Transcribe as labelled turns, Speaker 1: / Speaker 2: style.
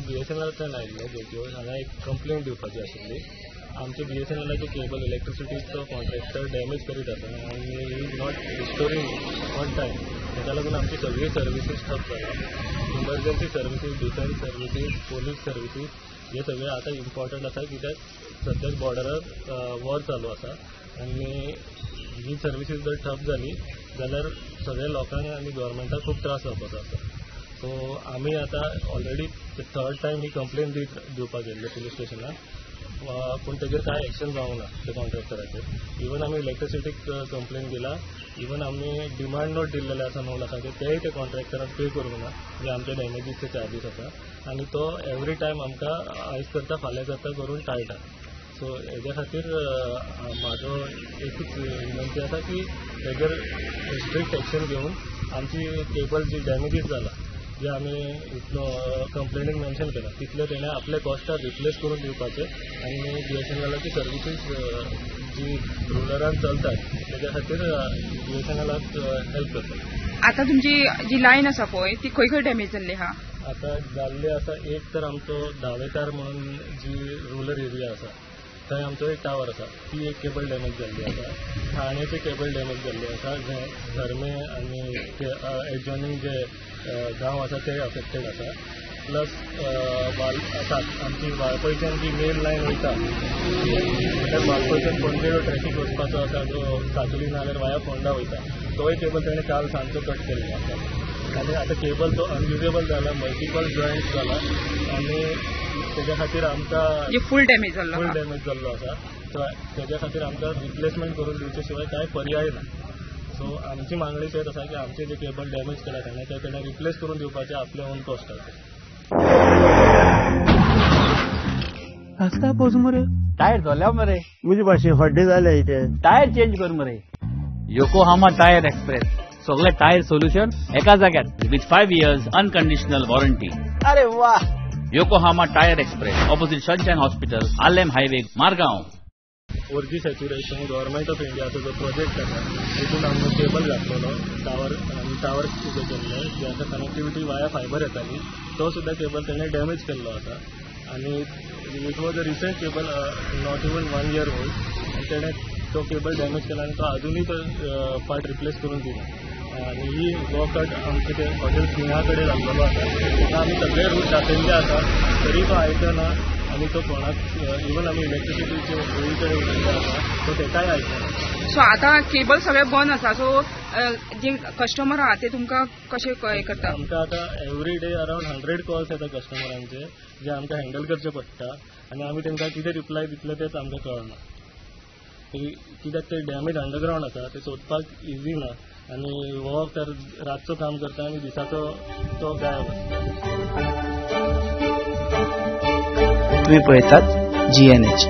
Speaker 1: हांव बीएसएनएलांतल्यान आयिल्लो जेटीओ. हांगा एक कंप्लेंट दिवपाची आशिल्ली. आमचे बीएसएनएलाचे केबल इलेक्ट्रिसिटीचो कॉन्ट्रॅक्टर डॅमेज करीत आसा आनी is not restoring on time. ताका लागून आमची सगळी सर्विसीस ठप जाला. Emergency services, defence services, police services हे सगळे आतां इम्पॉर्टंट आसा, कित्याक सद्याक बॉर्डरार वॉर चालू आसा आनी ही सर्विसीस जर ठप जाली जाल्यार सगळ्या लोकांक आनी गव्हर्मेंटाक खूब त्रास जावपाचो आसा. सो आमी आतां ऑलरेडी थर्ड टायम ही कंप्लेन दिवपाक गेल्ले पुलीस स्टेशनार, पूण तेजेर कांय एक्शन जावंक ना त्या कॉन्ट्रॅक्टराचेर. इवन आमी इलेक्ट्रिसिटीक कंप्लेन दिला, इवन आमी डिमांड नोट दिल्लेले आसा 9 लाखाचे, तेय ते कॉन्ट्रॅक्टरान पे करूंक ना, जे आमचे डॅमेजीसचे चार्जीस आसा. आनी तो एवरी टायम आमकां आयज करता फाल्यां करता करून टाळटा. सो हेज्या खातीर म्हाजो एकूच विनंती आसा की हेजेर स्ट्रिक्ट एक्शन घेवन आमची केबल जी डॅमेजीस जाला, जे आमी कंप्लेनीन मेन्शन केला तितले तेणें आपल्या कॉस्टार रिप्लेस करून दिवपाचें आनी बीएसएनएलाची सर्विसीस जी रुरलान चलतात तेज्या खातीर बीएसएनएलाक हेल्प करता.
Speaker 2: आतां तुमची जी लायन आसा पळय ती खंय खंय डॅमेज जाल्ली आहा?
Speaker 1: आतां जाल्ली आसा एक तर आमचो दावेकार म्हणून जी रुरल एरिया आसा थंय आमचो एक टावर आसा, ती एक केबल डॅमेज जाल्ली आसा. ठाण्याची केबल डॅमेज जाल्ली आसा. झरमे आनी एडजॉयनींग जे गांव आसा ते अफेक्टेड आसा. प्लस आमची वाळपयच्यान जी मेन लायन वयता, म्हणल्यार वाळपयच्यान पणजे ट्रॅफीक वचपाचो आसा जो सातोली नाल्यार वाया फोंडा वयता, तोय केबल तेणें काल सांजचो कट केल्लो आसा. आनी आतां केबल तो अनयुजेबल जाला, मल्टिपल जॉयंट्स जाला आनी तेज्या खातीर आमकां
Speaker 2: फूल डॅमेज जाल्लो,
Speaker 1: फूल डॅमेज जाल्लो आसा. सो तेज्या खातीर आमकां रिप्लेसमेंट करून दिवचे शिवाय कांय पर्याय ना. सो आमची मागणी तेच आसा की आमचे जे केबल डॅमेज केला तेणें ते तेणें रिप्लेस करून दिवपाचे आपल्या ओन कॉस्टाचेर.
Speaker 3: रस्ता पोच मरे,
Speaker 4: टायर जाल्या मरे,
Speaker 3: म्हजे भाशेन हड्डे जाले इथे,
Speaker 4: टायर चेंज कर मरे. योकोहामा टायर एक्सप्रेस, सगळे टायर सोल्युशन एका जाग्यार विथ 5 years unconditional warranty.
Speaker 3: अरे वा.
Speaker 4: Yokohama tyre express, opposite Sunshine hospital, Arlem highway, Margao.
Speaker 1: 4G saturation government of इंडियाचो जो प्रोजेक्ट आसा तितून आमकां केबल घातलेलो टावर आनी टावर उबे केल्ले, जे आतां कनेक्टिविटी वाया फायबर येताली तो सुद्दां केबल तेणें डॅमेज केल्लो आसा. आनी it was a recent cable, not even 1 year old, आनी तेणें तो केबल डॅमेज केला आनी तो अजुनूय तो पार्ट रिप्लेस करून दिना. आनी ही हो कट आमचे ते हॉटेल स्नेहा कडेन जाल्लो आसा. ताका आमी सगळे रूट दाखयल्ले आसा तरी तो आयकना आनी तो कोणाक इवन आमी इलेक्ट्रिसिटीचे ओळी कडेन उलयल्ले आसा तो तेकाय आयकना.
Speaker 2: सो आतां केबल सगळे बंद आसा, सो जे कस्टमर आहा ते तुमकां कशें हें करता?
Speaker 1: आमकां आतां एवरी डे अरावंड 100 कॉल्स येता कस्टमरांचे, जे आमकां हँडल करचे पडटा आनी आमी तांकां कितें रिप्लाय दितले तेच आमकां कळना. कित्याक ते डॅमेज अंडरग्रावंड आसा, ते सोदपाक इजी ना आनी हो तर रातचो काम करता आनी दिसाचो तो गायब आसता.
Speaker 5: तुम्ही पळयतात GNH.